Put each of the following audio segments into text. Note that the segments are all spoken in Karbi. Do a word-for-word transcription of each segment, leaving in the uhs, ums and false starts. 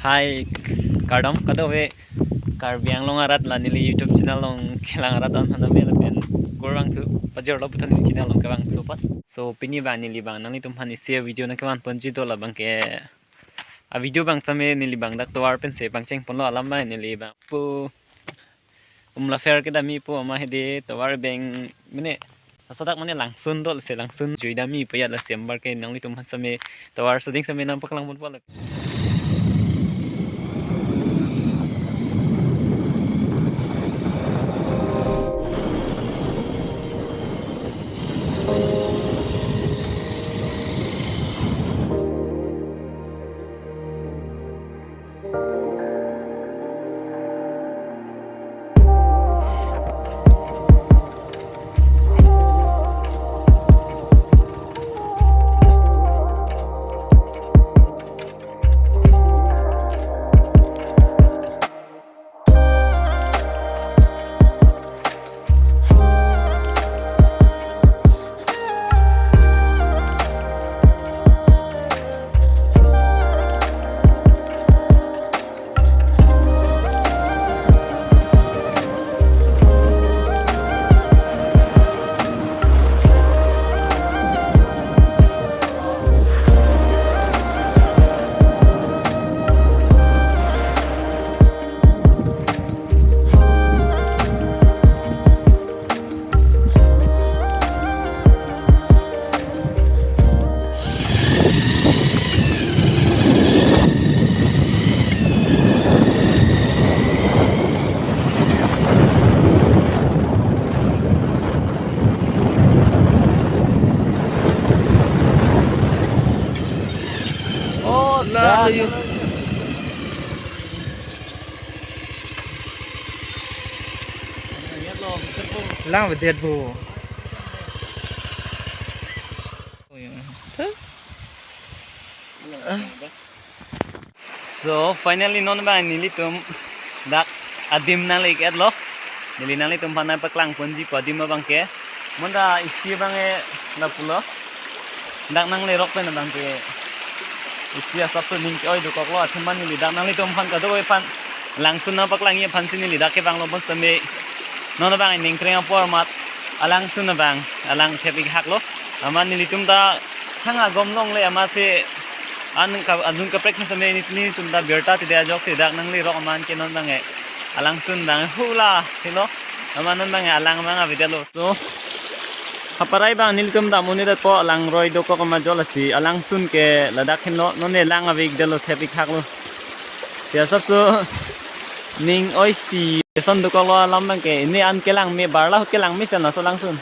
Hai, kardom, kadokave Karbi Anglong arat la neli YouTube channel along kelang arat aphan tame lapen kurvangthu pajirlo puthot neli channel along kevangthu apot. So pini abang neli abang nanglitumphan isi video nangkevanponji do labang ke, a video abang tame neli abang dak tovar pensi pangchengponlo, alam abang neli abang pu umla fair kedam-ipo, amat hedi tovar abang mane, laso adak mane langsun do, lasi langsun jui dam-ipo ya, lasi anparke nanglitumphan tame tovar soding tame nangpaklangponpo la. Oh, lalu yuk. Lang avedet pu. So finally non abang nelitum dak adim nangle-iklo. Neli nanglitumphan nangpaklangponji pu adim abang ke, munda isi abang ke lapulo. Dak nanglerok pen abang ke isi asapso ning ke-oi dokoklo, athema neli dak nanglitumphan kadokave aphan langsun nangpaklangji aphansi neli dak kevanglo, bonsitame non abang ningkreng apor amat alangsun abang alang thep-ik haklo. Amat nelitum ta thang agom longle, amatsi an ka, anjun kaprek sitame neli, nelitum ta birta tide ajoksi dak nanglerok amat ke non abang ke alangsun abang hula silo. Amat non abang ke alang abang avedetlo. So haparai abang nelitum ta monit-etpo, alang roi dokok amat jo, lasi alangsun ke ladak henlo, non ne lang ave-ikdetlo, thep-ik haklo. Si asapso ning oisi son dokoklo alam abang ke, ne an kelang me, bar lahut kelang mesen laso alangsun.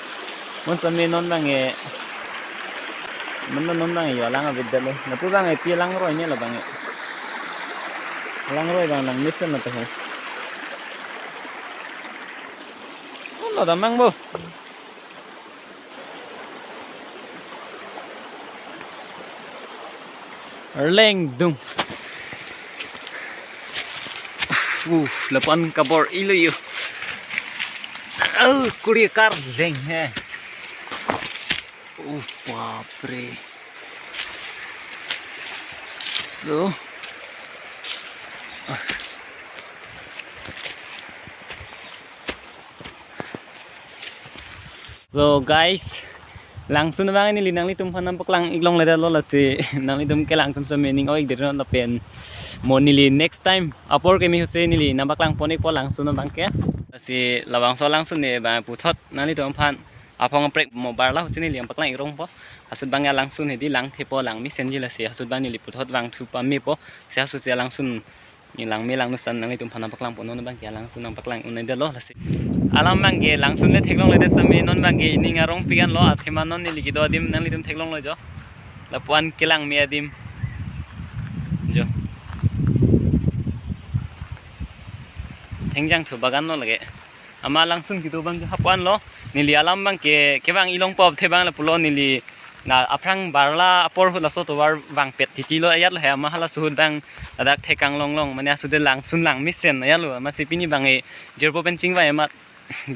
Bonsitame non abang ke, munda non abang ke jo alang avedetlo. Lapu abang ke pi alang roi ne labang ke. Alang roi abang lang mesen lato ho. Oh, lo damang bo. Lengdung. Uh, lapu-an kabor-ilo yo. Oh, kuri kardeng he. Oh, bapre. So. So guys, langsun abang neli nanglitumphan nangpaklang-ik longledetlo, lasi nanglitum kelang atum sitame ning oi-ikdetnon lapen mo neli next time apor keme ahutsi neli nangpaklangpon-ikpo langsun abang ke. Lasi labangso alangsun ne abang puthot nanglitumphan aphong kaprek mo bar lahutsi neli nangpaklang-ik rongpo. Ahut abang alangsun hedi lang thepo, lang mesenji, lasi ahut abang neli puthot vangthu pamepo. Si ahutsi alangsun ne lang me lang nu seta nanglitumphan nangpaklangpo, non abang ke alangsun nangpaklang un-edetlo lasi. Alam abang ke langsun le theklongledet sitame non abang ke ining arong pigan lo, athema non neli kedo adim nanglitum theklonglo jo. Lapu-an kelang me adim. Jo. Thengjangthu bagan lo lake. Amat alangsun kedo abang ke hapu-an lo. Neli alam abang ke kevang-i longpo, athe abang lapulo neli na aphrang barla apor ahut laso tovar vangpet titi lo, ajat lo he, amat halaso ahut abang ladak thekang longlong, mane ahut de langsun lang mesen ajat lo, amatsi pini abang ke jirpo pen chingvai amat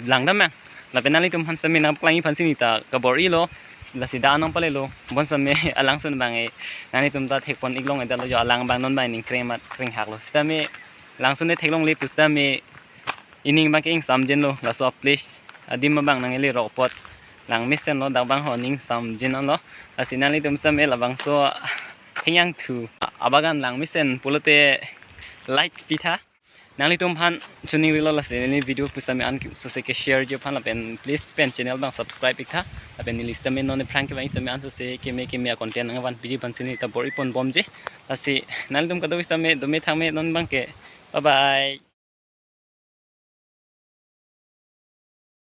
lang damnang. Lapen nanglitumphan sitame nangpaklang-i aphansi neli ta kabor-ilo. Lasi dak anong palelo, bonsitame alangsun abang e nanglitum ta thekpon iklong edalo jo, alang abang non abang ning kreng mat kreng haklo. Sitame alangsun e theklongle pusitame ining abang ke ingsamjinlo, laso a-place adim abang nangli rok apot langmesenlo, dak abang ho ning samjin anlo. Lasi nanglitum sitame labangso Hengyangthu abagan langmesen pulote like pitha. Nanglitum aphan choningrilo, lasi neli video pusitame an sose ke share ji aphan, lapen please pen channel abang subscribe iktha. Lapen neli sitame non aphrang ke abang sitame an sose keme keme a-content nangvan piji aphan si neli ta bor-iponbomji. Lasi nanglitum kadokave sitame dome thangme non abang ke. Bye bye.